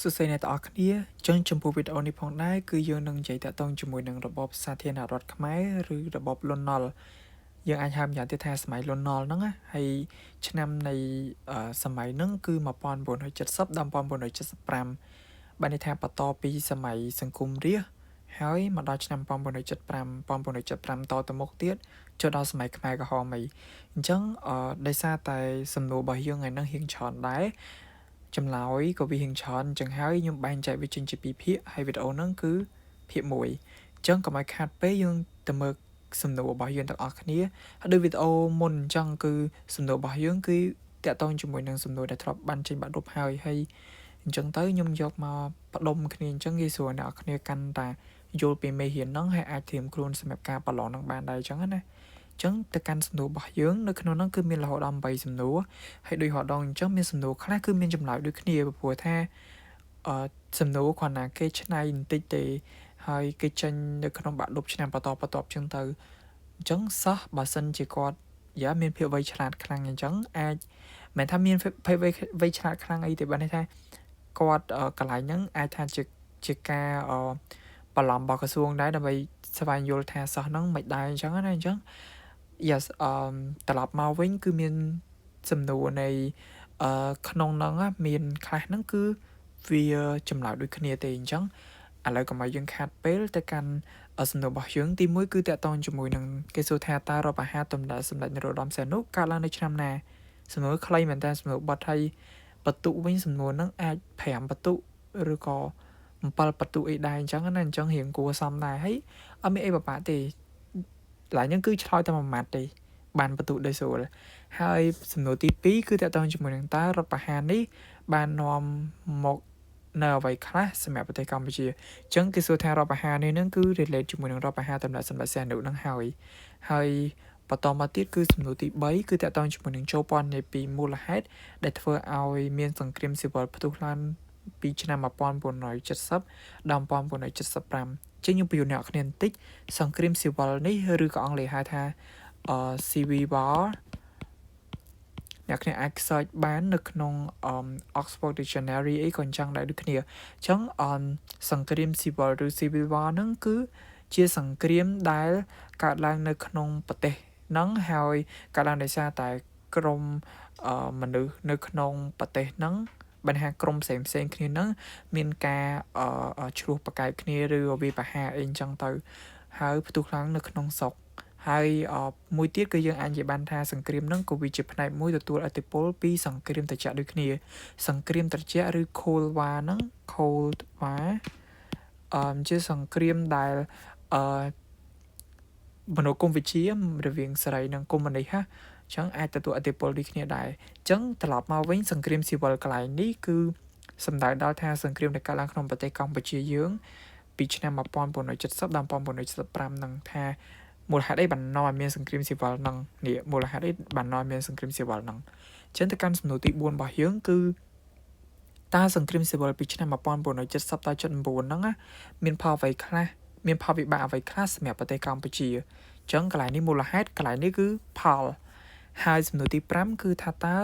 សួស្តីអ្នកទាំងអស់គ្នាចឹងចំពោះវីដេអូនេះផងដែរគឺយើងនឹងនិយាយតាក់ទងជាមួយនឹងរបបសាធារណរដ្ឋខ្មែរឬរបបលន់នល់យើងអាចហៅម្យ៉ាងទៀតថាសម័យលន់នល់ហ្នឹងណាហើយឆ្នាំនៃសម័យហ្នឹងគឺ1970ដល់1975បានន័យថាបន្តពីសម័យសង្គមរាស្ត្រហើយមកដល់ឆ្នាំ1975 1975តទៅមុខទៀតចូលដល់សម័យខ្មែរក្រហមអីអញ្ចឹងដោយសារតែសំណួររបស់យើងថ្ងៃហ្នឹងរៀងច្រើនដែរចម្លើយក៏វារៀងច្រើនអញ្ចឹងហើយខ្ញុំបែងចែកវាចេញជាពីរភាគហើយវីដេអូហ្នឹងគឺភាគ1អញ្ចឹងកុំឲ្យខាតពេលយើងទៅមើលសំណួររបស់យើងទាំងអស់គ្នាហើយដូចវីដេអូមុនអញ្ចឹងគឺសំណួររបស់យើងគឺតាក់ទងជាមួយនឹងសំណួរដែលធ្លាប់បានចេញបាក់ឌុបហើយហើយអញ្ចឹងទៅខ្ញុំយកមកផ្ដុំគ្នាអញ្ចឹងងាយស្រួលអ្នកនរគ្នាកាន់តែយល់ពីមេរៀនហ្នឹងហើយអាចត្រៀមខ្លួនសម្រាប់ការប្រឡងហ្នឹងបានដែរអញ្ចឹងណាចឹងទៅកាន់សំណួររបស់យើងនៅក្នុងហ្នឹងគឺមានរហូតដល់8សំណួរហើយដូចរដងអញ្ចឹងមានសំណួរខ្លះគឺមានចម្លើយដូចគ្នាព្រោះថាអឺសំណួរគ្រាន់តែគេឆ្នៃបន្តិចទេហើយគេចេញនៅក្នុងបាក់ឌុបឆ្នាំបន្តបន្ទាប់ចឹងទៅអញ្ចឹងសោះបើសិនជាគាត់យ៉ាមានភាពវៃឆ្លាតខ្លាំងអញ្ចឹងអាចមិនថាមានភាពវៃឆ្លាតខ្លាំងអីទេបើន័យថាគាត់កន្លែងហ្នឹងអាចថាជាការបន្លំរបស់ក្រសួងដែរដើម្បីស្វែងយល់ថាសោះហ្នឹងមិនដែរអញ្ចឹងណាអញ្ចឹង yes អឺត្រឡប់មកវិញគឺមានសំណួរនៃអឺក្នុងហ្នឹងមានខ្លះហ្នឹងគឺវាចម្លើយដូចគ្នាទេអញ្ចឹងឥឡូវកុំឲ្យយើងខាតពេលទៅកាន់សំណួររបស់យើងទី1គឺតាក់ទងជាមួយនឹងគេសួរថាតើរដ្ឋប្រហារទម្លាក់សម្ដេចនរោត្តមសីហនុកើតឡើងនៅឆ្នាំណាសំណួរខ្លីមែនតើសំណួរបត់ឲ្យបន្ទុវិញសំណួរហ្នឹងអាច5បន្ទុឬក៏7បន្ទុអីដែរអញ្ចឹងណាអញ្ចឹងរៀងគួរសមដែរហើយអត់មានអីពិបាកទេកន្លែងហ្នឹងគឺឆ្លើយតែមួយម៉ាត់ទេបានបន្ទុដោយស្រួលហើយសំណួរទី2គឺតកតងជាមួយនឹងតើរដ្ឋប្រហារនេះបាននាំមកនៅអ្វីខ្លះសម្រាប់ប្រទេសកម្ពុជាអញ្ចឹងគេសួរថារដ្ឋប្រហារនេះនឹងគឺ relate ជាមួយនឹងរដ្ឋប្រហារតម្លាក់សម្ដេចសីហនុនឹងហើយហើយបន្តមកទៀតគឺសំណួរទី3គឺតកតងជាមួយនឹងចូលព័ន្ធនៃពីមូលហេតុដែលធ្វើឲ្យមានសង្គ្រាមស៊ីវិលផ្ទុះឡើងពីឆ្នាំ1970ដល់1975ចេញខ្ញុំពន្យល់អ្នកគ្នាបន្តិចសង្គ្រាមស៊ីវិលនេះឬក៏អង់គ្លេសហៅថា Civil War អ្នកគ្នាអាច search បាននៅក្នុង Oxford Dictionary អីក៏អញ្ចឹងដែរដូចគ្នាអញ្ចឹងសង្គ្រាម Civil ឬ Civil War ហ្នឹងគឺជាសង្គ្រាមដែលកើតឡើងនៅក្នុងប្រទេសហ្នឹងហើយកើតឡើងដោយសារតែក្រុមមនុស្សនៅក្នុងប្រទេសហ្នឹងបញ្ហាក្រុមផ្សេងផ្សេងគ្នាហ្នឹងមានការឆ្លោះប្រកែកគ្នាឬវាប្រហារអីអញ្ចឹងទៅហើយផ្ទុះឡើងនៅក្នុងស្រុកហើយមួយទៀតគឺយើងអាចនិយាយបានថាសង្គ្រាមហ្នឹងក៏វាជាផ្នែកមួយទទួលឥទ្ធិពលពីសង្គ្រាមត្រជាក់ដូចគ្នាសង្គ្រាមត្រជាក់ឬ Cold War ហ្នឹង Cold War អឺជាសង្គ្រាមដែលអឺមនោគមវិជ្ជារវាងសេរីនិងកុម្មុយនីសហ៎អញ្ចឹងអាចទទួលឥទ្ធិពលដូចគ្នាដែរអញ្ចឹងត្រឡប់មកវិញសង្គ្រាមស៊ីវិលកន្លែងនេះគឺសំដៅដល់ថាសង្គ្រាមដែលកើតឡើងក្នុងប្រទេសកម្ពុជាយើងពីឆ្នាំ1970ដល់1975នឹងថាមូលហេតុអីបាននាំឲ្យមានសង្គ្រាមស៊ីវិលហ្នឹងនេះមូលហេតុអីបាននាំឲ្យមានសង្គ្រាមស៊ីវិលហ្នឹងអញ្ចឹងទៅកាន់សំណួរទី4របស់យើងគឺតើសង្គ្រាមស៊ីវិលពីឆ្នាំ1970ដល់79ហ្នឹងណាមានផលអ្វីខ្លះមានផលវិបាកអ្វីខ្លះសម្រាប់ប្រទេសកម្ពុជាអញ្ចឹងកន្លែងនេះមូលហេតុកន្លែងនេះគឺផលហើយសំណួរទី5គឺថាតើ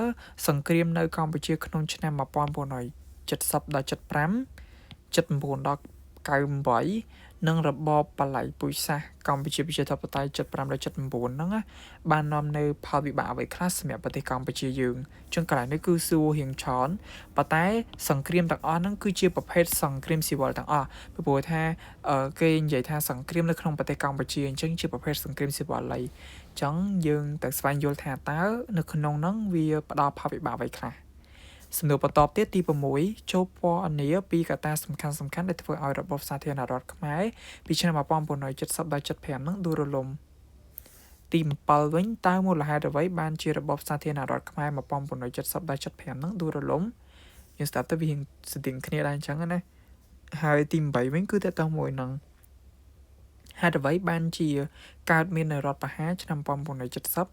សង្គ្រាមនៅកម្ពុជាក្នុងឆ្នាំ1970ដល់75 79ដល់98និងរបបបល័យពូជសាសន៍កម្ពុជាប្រជាធិបតេយ្យ75ដល់79ហ្នឹងណាបាននាំនៅផលវិបាកអ្វីខ្លះសម្រាប់ប្រទេសកម្ពុជាយើងចឹងកន្លែងនេះគឺសួររៀងច្រើនប៉ុន្តែសង្គ្រាមទាំងអស់ហ្នឹងគឺជាប្រភេទសង្គ្រាមស៊ីវិលទាំងអស់ពីព្រោះថាគេនិយាយថាសង្គ្រាមនៅក្នុងប្រទេសកម្ពុជាអញ្ចឹងជាប្រភេទសង្គ្រាមស៊ីវិលឡៃអញ្ចឹងយើងទៅស្វែងយល់ថាតើនៅក្នុងហ្នឹងវាផ្ដល់ផលវិបាកអ្វីខ្លះសំណួរបន្តទៀតទី6ចូលពណ៌នាពីកត្តាសំខាន់សំខាន់ដែលធ្វើឲ្យរបបសាធារណរដ្ឋខ្មែរពីឆ្នាំ1970ដល់75ហ្នឹងដួលរលំទី7វិញតើមូលហេតុអ្វីបានជារបបសាធារណរដ្ឋខ្មែរ1970ដល់75ហ្នឹងដួលរលំយើងស្ដាប់ទៅវារៀងស្ទៀងគ្នាដែរអញ្ចឹងណាហើយទី8វិញគឺតើតោះមួយនឹងហេតុអ្វីបានជាកើតមាននៅរដ្ឋប្រហារឆ្នាំ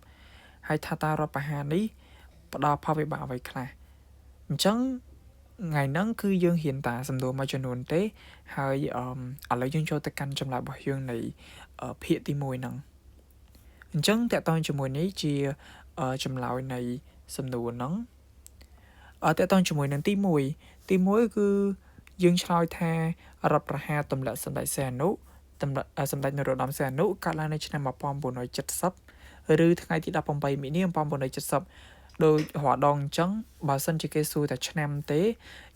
1970ហើយថាតើរដ្ឋប្រហារនេះផ្ដល់ផលវិបាកអ្វីខ្លះអញ្ចឹងថ្ងៃហ្នឹងគឺយើងរៀនតាសំណួរមួយចំនួនទេហើយអឺឥឡូវយើងចូលទៅកាន់ចម្លើយរបស់យើងនៃភាគទី1ហ្នឹងអញ្ចឹងតកតងជាមួយនេះជាចម្លើយនៃសំណួរហ្នឹងតកតងជាមួយនឹងទី1ទី1គឺ យើងឆ្លើយថារដ្ឋប្រហារទម្លាក់សម្ដេចសីហនុទម្លាក់សម្ដេចនរោត្តមសីហនុកើតឡើងនៅឆ្នាំ1970ឬថ្ងៃទី18មីនា1970ដោយរាល់ដងអញ្ចឹងបើសិនជាគេសួរតែឆ្នាំទេ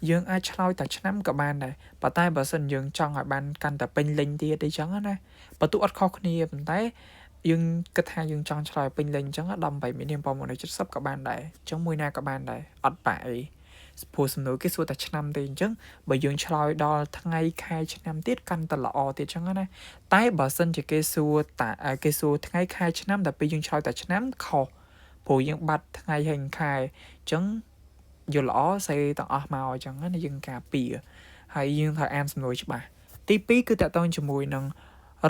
យើងអាចឆ្លើយតែឆ្នាំក៏បានដែរប៉ុន្តែបើសិនយើងចង់ឲ្យបានកាន់តែពេញលេញទៀតអីចឹងណាបើទោះអត់ខុសគ្នាប៉ុន្តែយើងគិតថាយើងចង់ឆ្លើយពេញលេញអញ្ចឹង18មីនា1970ក៏បានដែរអញ្ចឹងមួយណាក៏បានដែរអត់បាក់អីព្រោះសំណួរគេសួរតែឆ្នាំទេអញ្ចឹងបើយើងឆ្លើយដល់ថ្ងៃខែឆ្នាំទៀតកាន់តែល្អទៀតអញ្ចឹងណាតែបើសិនជាគេសួរតាគេសួរថ្ងៃខែឆ្នាំតែពេលយើងឆ្លើយតែឆ្នាំខុសព្រោះយើងបាត់ថ្ងៃហើយខែអញ្ចឹងយល់ល្អសេទាំងអស់មកអញ្ចឹងណាយើងការពារហើយយើងត្រូវអានសំណួរច្បាស់ទី2គឺតកតងជាមួយនឹង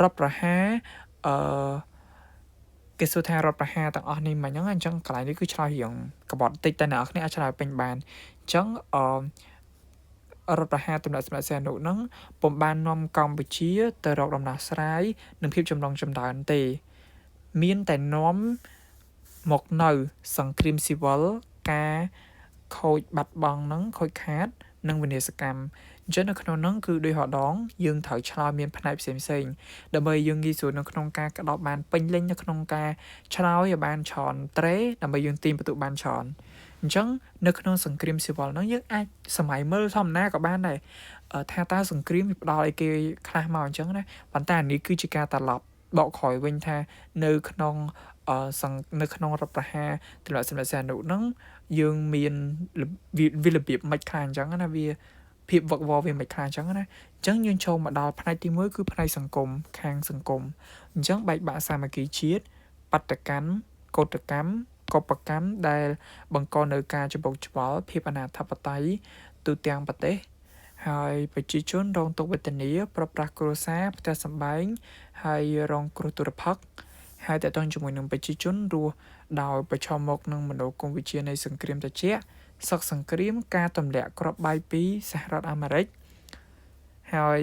រដ្ឋប្រហារអឺគេសួរថារដ្ឋប្រហារទាំងអស់នេះមិនហ្នឹងអញ្ចឹងកន្លែងនេះគឺឆ្លើយរៀងកបត់តិចតែអ្នកនរគ្នាអាចឆ្លើយពេញបានអញ្ចឹងអឺរដ្ឋប្រហារទម្លាក់សម្ដេចសីហនុហ្នឹងពុំបាននាំកម្ពុជាទៅរកដំណោះស្រាយនិងភាពចម្រុងចម្រើនទេមានតែនាំមកនៅសង្គ្រាមស៊ីវិលការខូចបាត់បង់ហ្នឹងខូចខាតនិងវិនាសកម្មអញ្ចឹងនៅក្នុងហ្នឹងគឺដូចរដងយើងត្រូវឆ្លើយមានផ្នែកផ្សេងផ្សេងដើម្បីយើងងាយស្រួលនៅក្នុងការក្តោបបានពេញលេញនៅក្នុងការឆ្លើយឲ្យបានច្រើនត្រេដើម្បីយើងទាញបន្ទុកបានច្រើនអញ្ចឹងនៅក្នុងសង្គ្រាមស៊ីវិលហ្នឹងយើងអាចសម័យមើលធម្មតាក៏បានដែរថាតើសង្គ្រាមវាផ្ដល់ឲ្យគេខ្លះមកអញ្ចឹងណាប៉ុន្តែអានេះគឺជាការត្រឡប់ដកក្រោយវិញថានៅក្នុងសង្នៅក្នុងរដ្ឋប្រហារទម្លាក់សម្ដេចសីហនុហ្នឹងយើងមានវារបៀបមិនខ្លះអញ្ចឹងណាវាភាពវឹកវរវាមិនខ្លះអញ្ចឹងណាអញ្ចឹងយើងចូលមកដល់ផ្នែកទី1គឺផ្នែកសង្គមខាងសង្គមអញ្ចឹងបែកបាក់សាមគ្គីជាតិបដកម្មកោតកម្មកុបកម្មដែលបង្កនៅការច្បុកច្បល់ភាពអនាធិបតេយ្យទូទាំងប្រទេសហើយប្រជាជនរងទុក្ខវេទនាប្រប្រាស់គ្រួសារផ្ទះសម្បែងហើយរងគ្រោះទុរភិក្សហើយតកតងជាមួយនឹងប្រជាជនរស់ដោយប្រឈមមុខនឹងមនោគមវិជ្ជានៃសង្គ្រាមត្រជាក់សឹកសង្គ្រាមការទម្លាក់គ្រាប់បែកពីសហរដ្ឋអាមេរិកហើយ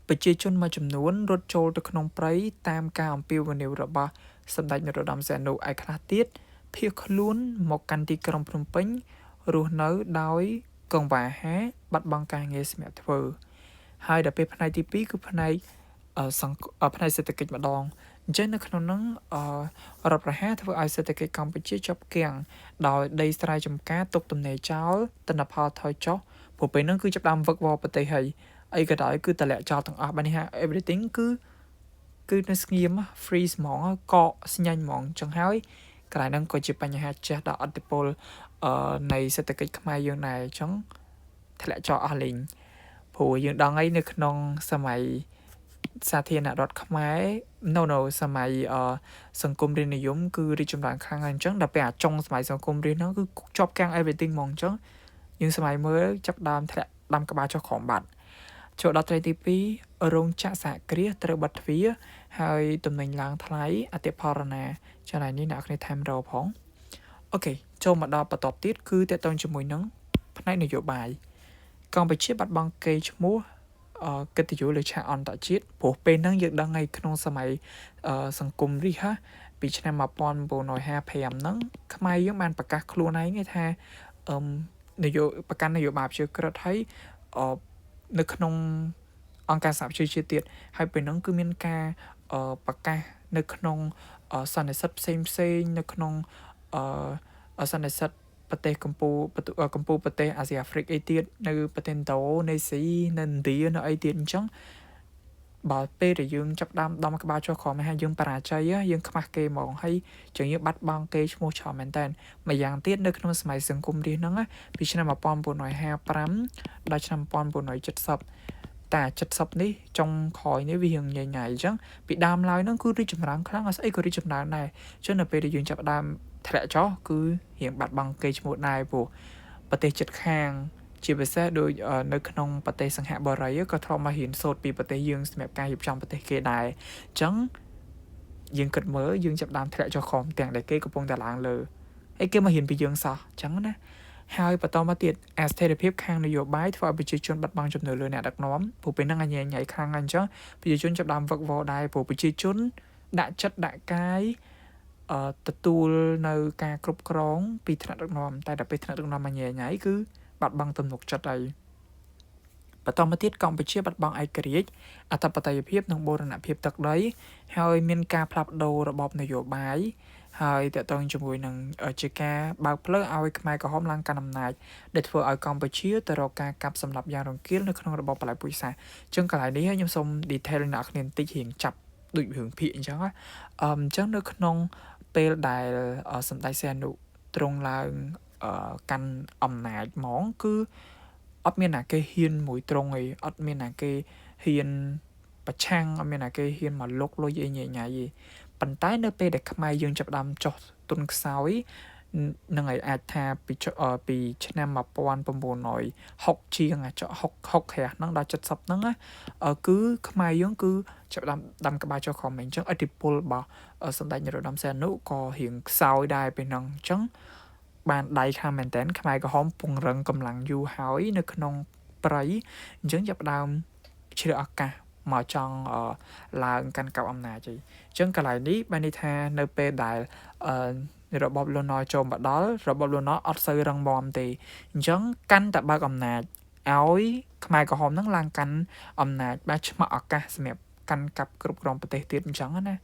ប្រជាជនមួយចំនួនរត់ចូលទៅក្នុងព្រៃតាមការអំពាវនាវរបស់សម្ដេចនរោត្តមសីហនុឯខ្លះទៀតភៀសខ្លួនមកកាន់ទីក្រុងភ្នំពេញរស់នៅដោយកង្វះអាហារបាត់បង់ការងារសម្រាប់ធ្វើហើយដល់ពេលផ្នែកទី2គឺផ្នែកសង្គផ្នែកសេដ្ឋកិច្ចម្ដងអញ្ចឹងនៅក្នុងនោះអឺរដ្ឋប្រហារធ្វើឲ្យសេដ្ឋកិច្ចកម្ពុជាជាប់គាំងដោយដីស្រែចម្ការទុកទំនេរចោលទិន្នផលថយចុះព្រោះពេលហ្នឹងគឺចាប់ដើមវឹកវរប្រទេសហើយអីក៏ដោយគឺតម្លាក់ចោលទាំងអស់បាននេះថា everything គឺនៅស្ងៀម freeze ហ្មងកកស្ញាញ់ហ្មងចឹងហើយកន្លែងហ្នឹងក៏ជាបញ្ហាចេះដល់អតិពលអឺនៃសេដ្ឋកិច្ចខ្មែរយើងដែរអញ្ចឹងធ្លាក់ចោលអស់លេងព្រោះយើងដឹងអីនៅក្នុងសម័យសាធារណរដ្ឋខ្មែរ no សម័យសង្គមរាស្ត្រនិយមគឺរីកចម្រើនខ្លាំងហើយអញ្ចឹងដល់ពេលអាចុងសម័យសង្គមរាស្ត្រហ្នឹងគឺជាប់កាំង everything ហ្មងអញ្ចឹងយើងសម័យមើលចាប់ដើមធ្លាក់ដាំក្បាលចុះក្រោមបាត់ចូលដល់ត្រីទី2រោងចក្រសហគ្រាសត្រូវបិទទ្វារហើយតំណែងឡើងថ្លៃអតិផរណាចំណែកនេះអ្នកគ្នាថែមរផង OK ចូលមកដល់បន្ទាប់ទៀតគឺតកតងជាមួយនឹងផ្នែកនយោបាយកម្ពុជាបាត់បង់កេរ្តិ៍ឈ្មោះកិត្តិយសលើឆាកអន្តរជាតិព្រោះពេលហ្នឹងយើងដឹងហើយក្នុងសម័យសង្គមរាស្ត្រពីឆ្នាំ1955ហ្នឹងខ្មែរយើងបានប្រកាសខ្លួនឯងថាអឺនយោប្រកាន់នយោបាយព្យាក្រឹតហើយនៅក្នុងអង្គការសហប្រជាជាតិទៀតហើយពេលហ្នឹងគឺមានការប្រកាសនៅក្នុងសន្និសីទផ្សេងផ្សេងនៅក្នុងសន្និសីទប្រទេសកម្ពុជាកម្ពុជាប្រទេសអាស៊ីអាហ្វ្រិកអីទៀតនៅប្រទេសឥណ្ឌូនេស៊ីនៅឥណ្ឌានៅអីទៀតអញ្ចឹងបើពេលដែលយើងចាប់ដើមដំក្បាលចុះក្រោមហើយយើងបរាជ័យយើងខ្មាស់គេហ្មងហើយចឹងយើងបាត់បង់គេឈ្មោះច្រើនមែនតើម្យ៉ាងទៀតនៅក្នុងសម័យសង្គមរាស្ត្រហ្នឹងពីឆ្នាំ1955ដល់ឆ្នាំ1970តែ70នេះចុងក្រោយនេះវារៀងញ៉ៃញ៉ៃអញ្ចឹងពីដើមឡើយហ្នឹងគឺរីកចម្រើនខ្លាំងអត់ស្អីក៏រីកចម្រើនដែរអញ្ចឹងនៅពេលដែលយើងចាប់ដើមធ្លាក់ចុះគឺរៀងបាត់បង់គេឈ្មោះដែរព្រោះប្រទេសជិតខាងជាពិសេសដូចនៅក្នុងប្រទេសសង្ហបុរីក៏ធ្លាប់មករៀនសូត្រពីប្រទេសយើងសម្រាប់ការរៀបចំប្រទេសគេដែរអញ្ចឹងយើងគិតមើលយើងចាប់ដើមធ្លាក់ចុះក្រោមទាំងដែលគេកំពុងតែឡើងលើហើយគេមករៀនពីយើងសោះអញ្ចឹងណាហើយបន្តមកទៀតអាស្ថិរភាពខាងនយោបាយធ្វើឲ្យប្រជាជនបាត់បង់ជំនឿលើអ្នកដឹកនាំព្រោះពេលហ្នឹងអញញ៉ៃខ្លាំងអញ្ចឹងប្រជាជនចាប់ដើមវឹកវរដែរព្រោះប្រជាជនដាក់ចិត្តដាក់កាយអឺទទួលនៅការគ្រប់គ្រងពីថ្នាក់ដឹកនាំតែដល់ពេលថ្នាក់ដឹកនាំមកញ៉ៃញ៉ៃគឺបាត់បង់ទំនុកចិត្តហើយ បន្តមកទៀតកម្ពុជាបាត់បង់ឯករាជ្យអធិបតេយ្យភាពនិងបូរណភាពទឹកដីហើយមានការផ្លាស់ប្ដូររបបនយោបាយហើយតកតងជាមួយនឹងជាការបើកផ្លូវឲ្យខ្មែរក្រហមឡើងកាន់អំណាចដែលធ្វើឲ្យកម្ពុជាទៅរកការកាប់សម្លាប់យ៉ាងរង្គាលនៅក្នុងរបបបល្ល័យពូជសាសន៍អញ្ចឹងកន្លែងនេះខ្ញុំសូម detail អ្នកគ្នាបន្តិចរៀងចាប់ដូចរឿងភាគអញ្ចឹងណាអញ្ចឹងនៅក្នុងពេលដែលសម្ដេចសីហនុទ្រង់ឡើងកាន់អំណាចហ្មងគឺអត់មានណាគេហ៊ានមួយត្រង់អីអត់មានណាគេហ៊ានប្រឆាំងអត់មានណាគេហ៊ានមកលុកលុយអីញ៉ៃញ៉ៃទេប៉ុន្តែនៅពេលដែលខ្មែរយើងចាប់ផ្ដើមចុះទុនខ្សោយនឹងឲ្យអាចថាពីឆ្នាំ1960ជាងអាច60 60ក្រាស់ហ្នឹងដល់70ហ្នឹងណាគឺខ្មែរយើងគឺចាប់ផ្ដើមដាំក្បាលចុះក្រោមអញ្ចឹងឥទ្ធិពលរបស់សម្ដេចនរោត្តមសីហនុក៏រៀងខ្សោយដែរពេលហ្នឹងអញ្ចឹងបានដៃខ្លាំងមែនតើខ្មែរក្រហមពង្រឹងកម្លាំងយូរហើយនៅក្នុងព្រៃអញ្ចឹងចាប់ផ្ដើមជ្រើឱកាសមកចង់ឡើងកាន់កៅអំណាចអីអញ្ចឹងកន្លែងនេះបានន័យថានៅពេលដែលរបបលន់នល់ចូលមកដល់របបលន់នល់អត់សូវរឹងមាំទេអញ្ចឹងកាន់តែបើកអំណាចឲ្យខ្មែរក្រហមហ្នឹងឡើងកាន់អំណាចបាទឆ្មក់ឱកាសសម្រាប់កាន់កាប់គ្រប់គ្រងប្រទេសទៀតអញ្ចឹងណា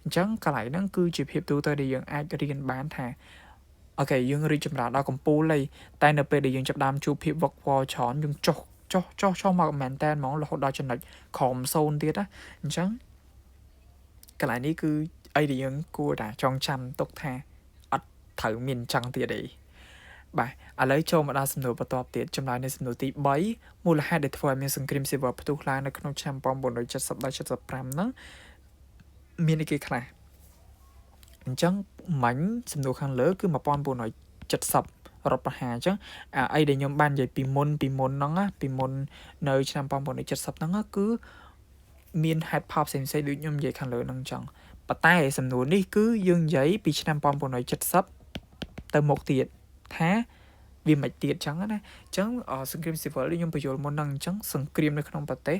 អញ្ចឹងកន្លែងហ្នឹងគឺជាភាពទូទៅដែលយើងអាចរៀនបានថា OK យើងរីកចម្រើនដល់កំពូលហើយតែនៅពេលដែលយើងចាប់ដើមជួបភាពវឹកវរច្រើនយើងចុះចុះចុះចុះមកមែនតែនហ្មងរហូតដល់ចំណុចក្រោមសូន្យទៀតណាអញ្ចឹងកន្លែងនេះគឺអីដែលយើងគួរតែចងចាំទុកថាអត់ត្រូវមានចឹងទៀតទេបាទឥឡូវចូលមកដល់សំណួរបន្ទាប់ទៀតចម្លើយនៃសំណួរទី3មូលហេតុដែលធ្វើឲ្យមានសង្គ្រាមស៊ីវិលផ្ទុះឡើងនៅក្នុងឆ្នាំ1970ដល់75ហ្នឹងមានអីគេខ្លះអញ្ចឹងមិញសំណួរខាងលើគឺ1970រដ្ឋប្រហារអញ្ចឹងអាអីដែលខ្ញុំបាននិយាយពីមុនពីមុនហ្នឹងណាពីមុននៅឆ្នាំ1970ហ្នឹងគឺមានហេតុផលផ្សេងៗដូចខ្ញុំនិយាយខាងលើហ្នឹងអញ្ចឹងប៉ុន្តែសំណួរនេះគឺយើងនិយាយពីឆ្នាំ1970ទៅមុខទៀតថាវាមិនទៀតអញ្ចឹងណាអញ្ចឹងសង្គ្រាមស៊ីវិលខ្ញុំបញ្យល់មុនហ្នឹងអញ្ចឹងសង្គ្រាមនៅក្នុងប្រទេស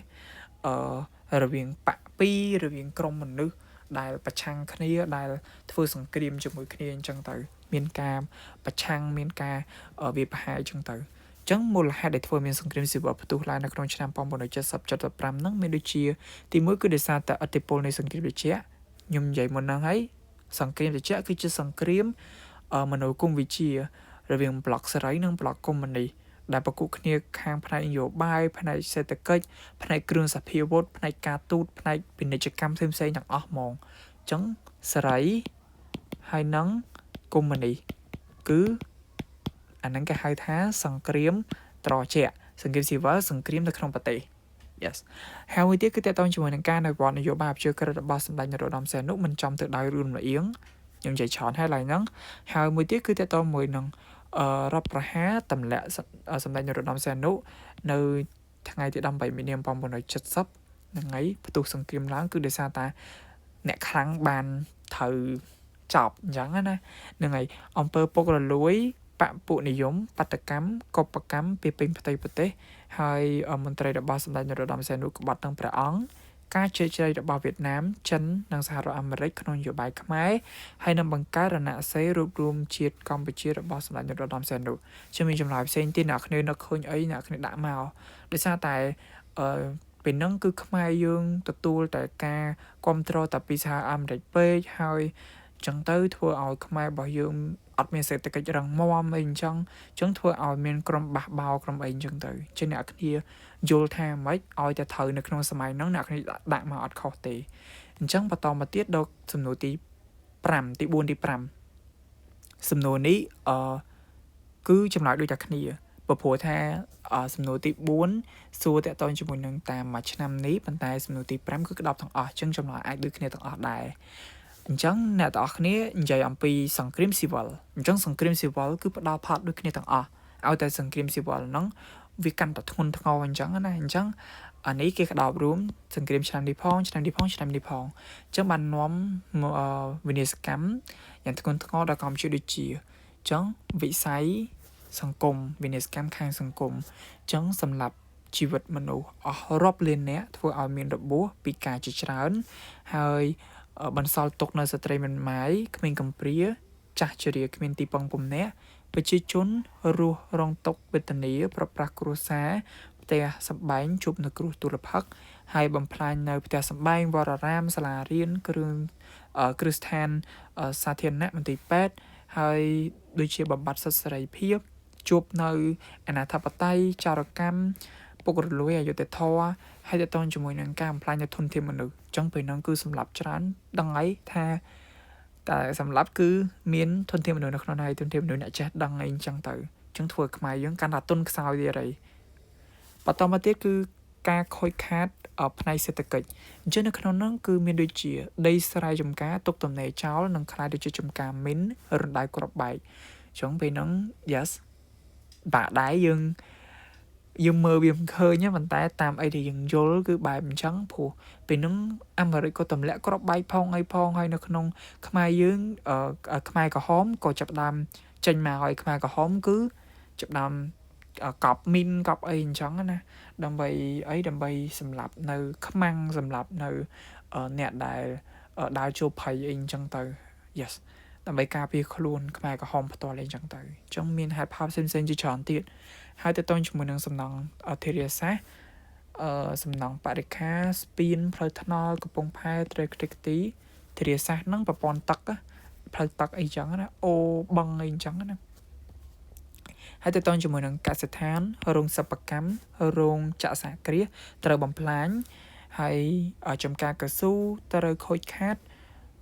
អឺរវាងបកពីររវាងក្រុមមនុស្សដែលប្រឆាំងគ្នាដែលធ្វើសង្គ្រាមជាមួយគ្នាអញ្ចឹងទៅមានការប្រឆាំងមានការវាប្រហារអញ្ចឹងទៅអញ្ចឹងមូលហេតុដែលធ្វើមានសង្គ្រាមស៊ីវិលផ្ទុះឡើងនៅក្នុងឆ្នាំ1970 75ហ្នឹងមានដូចជាទីមួយគឺដោយសារតែឥទ្ធិពលនៃសង្គ្រាមត្រជាក់ខ្ញុំនិយាយមុនហ្នឹងហើយសង្គ្រាមត្រជាក់គឺជាសង្គ្រាមមនោគមវិជ្ជារវាងប្លុកសេរីនិងប្លុកកុម្មុយនីសដែលប្រគល់គ្នាខាងផ្នែកនយោបាយផ្នែកសេដ្ឋកិច្ចផ្នែកគ្រឿងសព្វាវុធផ្នែកការទូតផ្នែកពាណិជ្ជកម្មផ្សេងៗទាំងអស់ហ្មងអញ្ចឹងសេរីហើយនឹងកុម្មុយនីសគឺអាហ្នឹងគេហៅថាសង្គ្រាមត្រជាក់សង្គ្រាមស៊ីវិលសង្គ្រាមនៅក្នុងប្រទេស Yes ហើយមួយទៀតគឺតកតងជាមួយនឹងការអនុវត្តនយោបាយអព្យាក្រឹតរបស់សម្ដេចនរោត្តមសីហនុមិនចំទៅដោយរឿងលៀងខ្ញុំនិយាយច្រើនហើយឡើយហ្នឹងហើយមួយទៀតគឺតកតងមួយនឹងរដ្ឋប្រហារទម្លាក់សម្ដេចនរោត្តមសីហនុនៅថ្ងៃទី18មីនា1970ហ្នឹងហើយផ្ទុះសង្គ្រាមឡើងគឺដោយសារតាអ្នកខ្លាំងបានត្រូវចប់អញ្ចឹងណាហ្នឹងហើយអំពើពុករលួយបពុនិយមបដកម្មកុបកម្មពីពេញផ្ទៃប្រទេសហើយមន្ត្រីរបស់សម្ដេចនរោត្តមសីហនុក្បត់នឹងព្រះអង្គការជែកជ្រែករបស់វៀតណាមចិននិងសហរដ្ឋអាមេរិកក្នុងនយោបាយខ្មែរហើយនឹងបង្កើតរណសិរ្សរួបរួមជាតិកម្ពុជារបស់សម្ដេចនរោត្តមសីហនុជាមានចម្លើយផ្សេងទៀតអ្នកគ្នានឹកឃើញអីអ្នកគ្នាដាក់មកដោយសារតែអឺពេលហ្នឹងគឺខ្មែរយើងទទួលតែការគ្រប់គ្រងតែពីសហរដ្ឋអាមេរិកពេកហើយចឹងទៅធ្វើឲ្យខ្មែររបស់យើងអត់មានសេដ្ឋកិច្ចរឹងមាំអីអញ្ចឹងអញ្ចឹងធ្វើឲ្យមានក្រុមបះបោក្រុមអីអញ្ចឹងទៅចឹងអ្នកគ្នាយល់ថាម៉េចឲ្យតែត្រូវនៅក្នុងសម័យហ្នឹងអ្នកគ្នាដាក់មកអត់ខុសទេអញ្ចឹងបន្តមកទៀតដល់សំណួរទី5ទី4ទី5សំណួរនេះអឺគឺចម្លើយដូចតែគ្នាព្រោះថាសំណួរទី4សួរតកតងជាមួយនឹងតាមមួយឆ្នាំនេះប៉ុន្តែសំណួរទី5គឺក្តោបទាំងអស់អញ្ចឹងចម្លើយអាចដូចគ្នាទាំងអស់ដែរអញ្ចឹងអ្នកទាំងអស់គ្នានិយាយអំពីសង្គ្រាមស៊ីវិលអញ្ចឹងសង្គ្រាមស៊ីវិលគឺផ្ដល់ផលដូចគ្នាទាំងអស់ឲ្យតែសង្គ្រាមស៊ីវិលហ្នឹងវាកាន់តែធ្ងន់ធ្ងរអញ្ចឹងណាអញ្ចឹងអានេះគេក្តោបរួមសង្គ្រាមឆ្នាំនេះផងឆ្នាំនេះផងឆ្នាំនេះផងអញ្ចឹងបាននាំវិនាសកម្មយ៉ាងធ្ងន់ធ្ងរដល់កម្ពុជាដូចជាអញ្ចឹងវិស័យសង្គមវិនាសកម្មខាងសង្គមអញ្ចឹងសម្រាប់ជីវិតមនុស្សអស់រាប់លានអ្នកធ្វើឲ្យមានរបួសពីការជាច្រើនហើយបន្សល់ទុកនៅស្ត្រីមិនម៉ាយក្មេងកំព្រាចាស់ជរាគ្មានទីពឹងពំនាក់ ប្រជាជនរស់រងទុក្ខវេទនាប្រប្រាស់គ្រួសារផ្ទះសម្បែងជួបនៅគ្រោះទុរភិក្សហើយបំផ្លាញនៅផ្ទះសម្បែងវត្តអារាមសាលារៀនគ្រឿងគ្រឹះស្ថានសាធារណៈមន្ទីរពេទ្យហើយដូចជាបំបត្តិសិទ្ធិសេរីភាពជួបនៅអនាធបត័យចោរកម្មពុករលួយអយុត្តិធម៌ហើយតទៅជាមួយនឹងការបំផ្លាញនៅធនធានមនុស្សអញ្ចឹងពេលហ្នឹងគឺសម្លាប់ច្រើនដឹងហើយថាតែសម្លាប់គឺមានធនធានមនុស្សនៅក្នុងហើយធនធានមនុស្សអ្នកចេះដឹងអីអញ្ចឹងទៅអញ្ចឹងធ្វើខ្មែរយើងកាន់តែទុនខ្សោយទៀតហើយបន្តមកទៀតគឺការខូចខាតផ្នែកសេដ្ឋកិច្ចអញ្ចឹងនៅក្នុងហ្នឹងគឺមានដូចជាដីស្រែចម្ការទុកទំនេរចោលនិងក្លាយទៅជាចម្ការមីនរណ្ដៅគ្រាប់បែកអញ្ចឹងពេលហ្នឹង yes បាក់ដែរយើងយើងមើលវាមិនឃើញប៉ុន្តែតាមអីដែលយើងយល់គឺបែបអញ្ចឹងព្រោះពេលហ្នឹងអាមេរិកក៏ទម្លាក់គ្រាប់បែកផងអីផងហើយនៅក្នុងខ្មែរយើងខ្មែរក្រហមក៏ចាប់ផ្ដើមចេញមកឲ្យខ្មែរក្រហមគឺចាប់ផ្ដើមកប់មីនកប់អីអញ្ចឹងណាដើម្បីអីដើម្បីសម្លាប់នៅខ្មាំងសម្លាប់នៅអ្នកដែលដើរចូលភ័យអីអញ្ចឹងទៅ yes ដើម្បីការពារខ្លួនខ្មែរក្រហមផ្ទាល់អីចឹងទៅអញ្ចឹងមានហេតុផលផ្សេងៗជាច្រើនទៀតហើយទៅតងជាមួយនឹងសំណង់ធារាសាស្ត្រអឺសំណង់បរិខាស្ពានផ្លូវថ្នល់កំពង់ផែត្រីខ្ទេចខ្ទីធារាសាស្ត្រហ្នឹងប្រព័ន្ធទឹកផ្លូវទឹកអីចឹងណាអូបឹងអីចឹងណាហើយទៅតងជាមួយនឹងកសិដ្ឋានរោងសិប្បកម្មរោងចក្រសហគ្រាសត្រូវបំផ្លាញហើយចំការកស៊ូត្រូវខូចខាត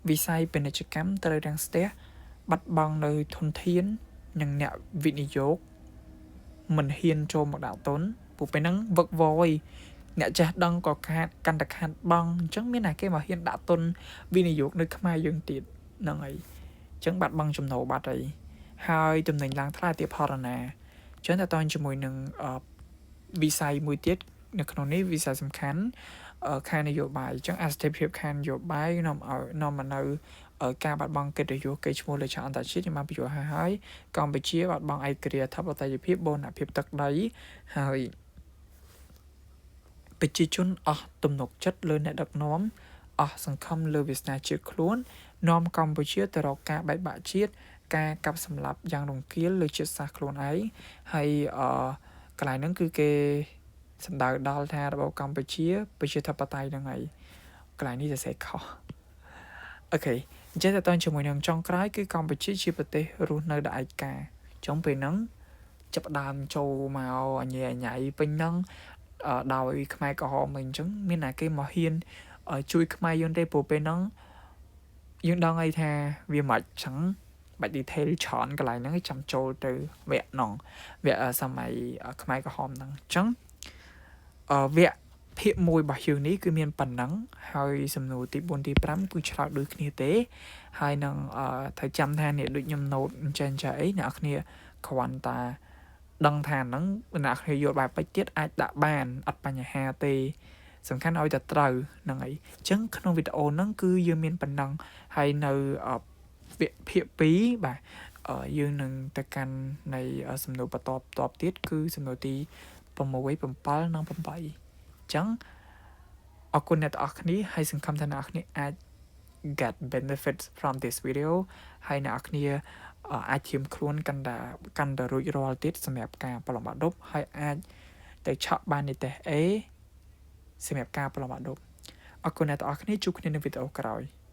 វិស័យពាណិជ្ជកម្មត្រូវរាំងស្ទះបាត់បង់នៅធនធាននិងអ្នកវិនិយោគមិនហ៊ានចូលមកដាក់ទុនព្រោះពេលហ្នឹងវឹកវយអ្នកចេះដឹងក៏ខាតកាន់តែខាតបង់អញ្ចឹងមានតែគេមកហ៊ានដាក់ទុនវិនិយោគនៅខ្មែរយើងទៀតហ្នឹងហើយអញ្ចឹងបាត់បង់ចំណូលបាត់ហើយហើយតំណែងឡើងថ្លៃទៀតផរណាអញ្ចឹងតើតើជាមួយនឹងវិស័យមួយទៀតនៅក្នុងនេះវិស័យសំខាន់ខាងនយោបាយអញ្ចឹងអស្ថិរភាពខាងនយោបាយនាំឲ្យនាំមកនៅការបាត់បង់កិត្តិយសកេរ្តិ៍ឈ្មោះលើឆាកអន្តរជាតិខ្ញុំបានបញ្យល់ហើយហើយកម្ពុជាបាត់បង់ឯករាជ្យអធិបតេយ្យភាពបូរណភាពទឹកដីហើយប្រជាជនអស់ទំនុកចិត្តលើអ្នកដឹកនាំអស់សង្ឃឹមលើវាសនាជាតិខ្លួននាំកម្ពុជាទៅរកការបែកបាក់ជាតិការកាប់សម្លាប់យ៉ាងរង្គាលលើជាតិសាសន៍ខ្លួនឯងហើយអឺកន្លែងហ្នឹងគឺគេសម្ដៅដល់ថារបបកម្ពុជាប្រជាធិបតេយ្យហ្នឹងហើយកន្លែងនេះសរសេរខុស OK អញ្ចឹងតើតើជាមួយនឹងចុងក្រោយគឺកម្ពុជាជាប្រទេសរស់នៅដោយឯកាចុងពេលហ្នឹងចាប់ដើមចូលមកអញអញៃពេញហ្នឹងដោយខ្មែរក្រហមអីអញ្ចឹងមានណាគេមកហ៊ានជួយខ្មែរយើងទេព្រោះពេលហ្នឹងយើងដឹងអីថាវាមិនចឹងបាច់ detail ច្រើនកន្លែងហ្នឹងចាំចូលទៅវគ្គហ្នឹងវគ្គសម័យខ្មែរក្រហមហ្នឹងអញ្ចឹងអឺវគ្គភាគ1របស់យើងនេះគឺមានប៉ុណ្ណឹងហើយសំណួរទី4ទី5គឺឆ្លើយដូចគ្នាទេហើយនឹងត្រូវចាំថានេះដូចខ្ញុំ note អញ្ចឹងចាអីអ្នកគ្នាគ្រាន់តែដឹងថាហ្នឹងអ្នកគ្នាយល់បែបពេចទៀតអាចដាក់បានអត់បញ្ហាទេសំខាន់ឲ្យតែត្រូវហ្នឹងហើយអញ្ចឹងក្នុងវីដេអូហ្នឹងគឺយើងមានប៉ុណ្ណឹងហើយនៅវគ្គភាគ2បាទយើងនឹងទៅកាន់នៃសំណួរបន្តបន្ទាប់ទៀតគឺសំណួរទី6 7និង8អញ្ចឹងអរគុណអ្នកទាំងអស់គ្នាហើយសង្ឃឹមថាអ្នកទាំងអស់គ្នាអាច get benefits from this video ហើយអ្នកនរគ្នាអាចធៀមខ្លួនកាន់តែកាន់តែរួចរាល់ទៀតសម្រាប់ការប្រឡងបាក់ឌុបហើយអាចទៅឆក់បាននិទេស A សម្រាប់ការប្រឡងបាក់ឌុបអរគុណអ្នកទាំងអស់គ្នាជួបគ្នានៅវីដេអូក្រោយ។